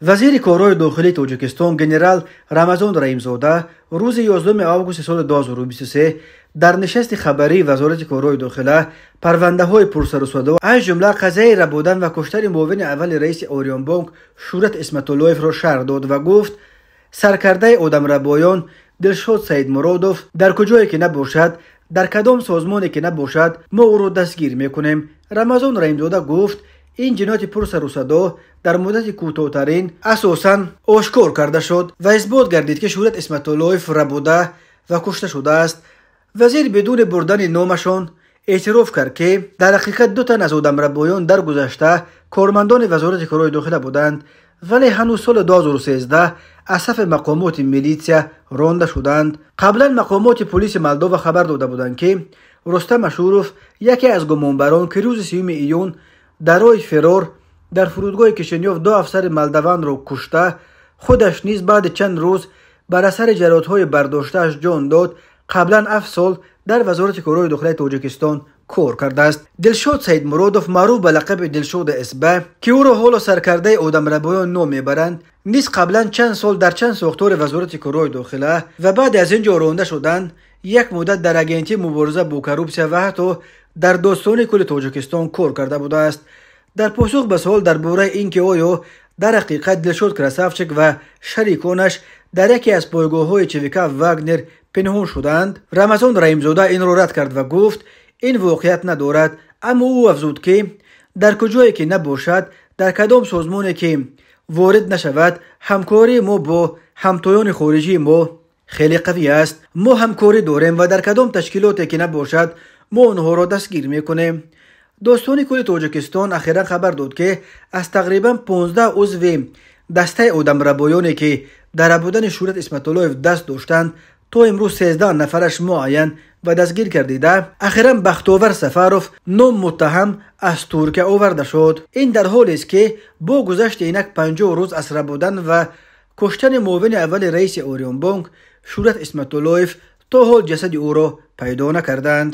Вазири корҳои дохилии Тоҷикистон генерал Рамазон Раимзода рӯзи 11 августи соли 2023 дар нишасти хабарии Вазорати корҳои дохила парвандаҳои пурсарусадо, аз ҷумла қазияи рабудан ва куштани муовини аввали раиси Ориёнбонк Шӯҳрат Исматуллоевро шарҳ дод ва гуфт: саркардаи одамрабоён Дилшод Саидмуродов дар куҷое ки набошад, дар кадом созмоне ки набошад, мо ӯро дастгир мекунем. Рамазон Раимзода гуфт: ин ҷинояти пурсарусадо дар муддати кӯтоҳтарин асосан ошкор карда шуд ва исбот гардид, ки Шӯҳрат Исматуллоев рабуда ва кушта шудааст. Вазир бидуни бурдани номашон эътироф кард, ки дар ҳақиқат ду тан аз одамрабоён дар гузашта кормандони Вазорати корҳои дохила буданд, вале ҳанӯз соли 2013 аз сафи мақомоти милитсия ронда шуданд. Қаблан мақомоти полиси Молдова хабар дода буданд, ки Рустам Ашуров, яке аз гумонбарон, ки рӯзи 3 июн дар роҳи ферор дар фурудгоҳи Кишинёв ду афсари молдаванро кушта, худаш низ баъди чанд рӯз бар асари ҷароҳатҳои бардоштааш ҷон дод, қаблан 7 сол дар Вазорати корҳои дохилаи Тоҷикистон кор кардааст. Дилшод Саидмуродов, маъруф ба лақаби Дилшоди СБ, ки ӯро ҳоло саркардаи одамрабоён ном мебаранд, низ қаблан чанд сол дар чанд сохтори Вазорати корҳои дохила ва баъди аз ин ҷо ронда шудан як муддат дар Агентии мубориза бо коррупсия ва ҳатто дар Достони кулли Тоҷикистон кор карда будааст. Дар посух ба суол дар бораи ин ки оё дар ҳақиқат Дилшод Красавчик ва шариконаш дар яке аз пойгоҳҳои ЧВК Вагнер пинҳон шуданд, Рамазон Раимзода инро рад кард ва гуфт: ин воқеият надорад. Аммо ӯ афзуд, ки дар куҷое ки набошад, дар кадом созмоне ки ворид нашавад, ҳамкории мо бо ҳамтоёни хориҷии мо хеле қавӣ аст. Мо ҳамкорӣ дорем ва дар кадом ташкилоте ки набошад, мо онҳоро дастгир мекунем. Достони кулли Тоҷикистон ахиран хабар дод, ки аз тақрибан 15 узви дастаи одамрабоёне ки дар рабудани Шӯҳрат Исматуллоев даст доштанд, то имрӯз 13 нафараш муайян ва дастгир гардида, ахиран Бахтовар Сафаров ном муттаҳам аз Туркия оварда шуд. Ин дар ҳолест, ки бо гузашти инак 50 рӯз аз рабудан ва куштани муовини аввали раиси Ориёнбонк Шӯҳрат Исматуллоев то ҳол ҷасади ӯро пайдо накарданд.